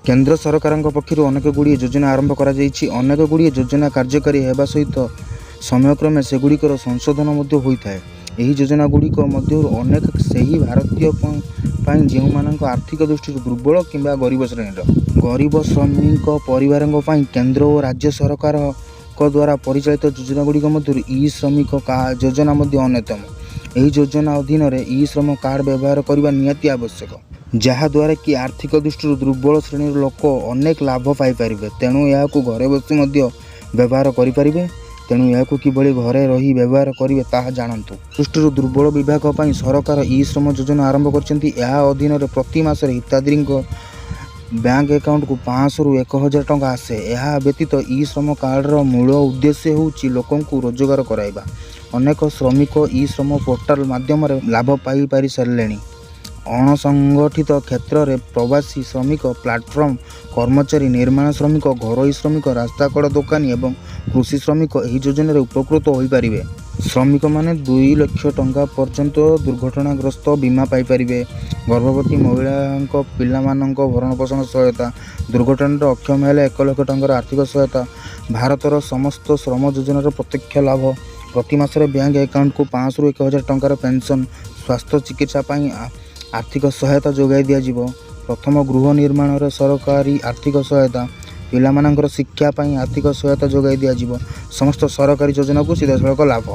କେନ୍ଦ୍ର ସରକାରଙ୍କ ପକ୍ଷରୁ ଅନେକ ଗୁଡ଼ିଏ ଯୋଜନା ଆରମ୍ଭ କରାଯାଇଛି। ଅନେକ ଗୁଡ଼ିଏ ଯୋଜନା କାର୍ଯ୍ୟକାରୀ ହେବା ସହିତ ସମୟକ୍ରମେ ସେଗୁଡ଼ିକର ସଂଶୋଧନ ମଧ୍ୟ ହୋଇଥାଏ। ଏହି ଯୋଜନା ଗୁଡ଼ିକ ମଧ୍ୟରୁ ଅନେକ ସେହି ଭାରତୀୟଙ୍କ ପାଇଁ, ଯେଉଁମାନଙ୍କ ଆର୍ଥିକ ଦୃଷ୍ଟିରୁ ଦୁର୍ବଳ କିମ୍ବା ଗରିବ ଶ୍ରେଣୀର। ଗରିବ ଶ୍ରମିକ ପରିବାରଙ୍କ ପାଇଁ କେନ୍ଦ୍ର ଓ ରାଜ୍ୟ ସରକାରଙ୍କ ଦ୍ୱାରା ପରିଚାଳିତ ଯୋଜନା ଗୁଡ଼ିକ ମଧ୍ୟରୁ ଇ-ଶ୍ରମିକ ଯୋଜନା ମଧ୍ୟ ଅନ୍ୟତମ। ଏହି ଯୋଜନା ଅଧୀନରେ ଇ-ଶ୍ରମ କାର୍ଡ ବ୍ୟବହାର କରିବା ନିହାତି ଆବଶ୍ୟକ। ଯାହାଦ୍ୱାରା କି ଆର୍ଥିକ ଦୃଷ୍ଟିରୁ ଦୁର୍ବଳ ଶ୍ରେଣୀର ଲୋକ ଅନେକ ଲାଭ ପାଇପାରିବେ। ତେଣୁ ଏହାକୁ ଘରେ ବସି ମଧ୍ୟ ବ୍ୟବହାର କରିପାରିବେ। ତେଣୁ ଏହାକୁ କିଭଳି ଘରେ ରହି ବ୍ୟବହାର କରିବେ, ତାହା ଜାଣନ୍ତୁ। ଦୃଷ୍ଟିରୁ ଦୁର୍ବଳ ବିଭାଗ ପାଇଁ ସରକାର ଇ-ଶ୍ରମ ଯୋଜନା ଆରମ୍ଭ କରିଛନ୍ତି। ଏହା ଅଧୀନରେ ପ୍ରତି ମାସରେ ହିତାଧିକାରୀଙ୍କ ବ୍ୟାଙ୍କ ଆକାଉଣ୍ଟକୁ 500ରୁ 1000 ଟଙ୍କା ଆସେ। ଏହା ବ୍ୟତୀତ ଇ-ଶ୍ରମ କାର୍ଡର ମୂଳ ଉଦ୍ଦେଶ୍ୟ ହେଉଛି ଲୋକଙ୍କୁ ରୋଜଗାର କରାଇବା। ଅନେକ ଶ୍ରମିକ ଇ-ଶ୍ରମ ପୋର୍ଟାଲ ମାଧ୍ୟମରେ ଲାଭ ପାଇପାରିସାରିଲେଣି। ଅଣସଂଗଠିତ କ୍ଷେତ୍ରରେ ପ୍ରବାସୀ ଶ୍ରମିକ, ପ୍ଲାଟଫର୍ମ କର୍ମଚାରୀ, ନିର୍ମାଣ ଶ୍ରମିକ, ଘରୋଇ ଶ୍ରମିକ, ରାସ୍ତାକଡ଼ ଦୋକାନୀ ଏବଂ କୃଷି ଶ୍ରମିକ ଏହି ଯୋଜନାରେ ଉପକୃତ ହୋଇପାରିବେ। ଶ୍ରମିକମାନେ 2 ଲକ୍ଷ ଟଙ୍କା ପର୍ଯ୍ୟନ୍ତ ଦୁର୍ଘଟଣାଗ୍ରସ୍ତ ବୀମା ପାଇପାରିବେ। ଗର୍ଭବତୀ ମହିଳାଙ୍କ ପିଲାମାନଙ୍କ ଭରଣପୋଷଣ ସହାୟତା, ଦୁର୍ଘଟଣାରେ ଅକ୍ଷମ ହେଲେ 1 ଲକ୍ଷ ଟଙ୍କାର ଆର୍ଥିକ ସହାୟତା, ଭାରତର ସମସ୍ତ ଶ୍ରମ ଯୋଜନାର ପ୍ରତ୍ୟକ୍ଷ ଲାଭ, ପ୍ରତି ମାସରେ ବ୍ୟାଙ୍କ ଆକାଉଣ୍ଟକୁ 500ରୁ 1000 ଟଙ୍କାର ପେନ୍ସନ୍, ସ୍ୱାସ୍ଥ୍ୟ ଚିକିତ୍ସା ପାଇଁ ଆର୍ଥିକ ସହାୟତା ଯୋଗାଇ ଦିଆଯିବ, ପ୍ରଥମ ଗୃହ ନିର୍ମାଣରେ ସରକାରୀ ଆର୍ଥିକ ସହାୟତା, ପିଲାମାନଙ୍କର ଶିକ୍ଷା ପାଇଁ ଆର୍ଥିକ ସହାୟତା ଯୋଗାଇ ଦିଆଯିବ, ସମସ୍ତ ସରକାରୀ ଯୋଜନାକୁ ସିଧାସଳଖ ଲାଭ।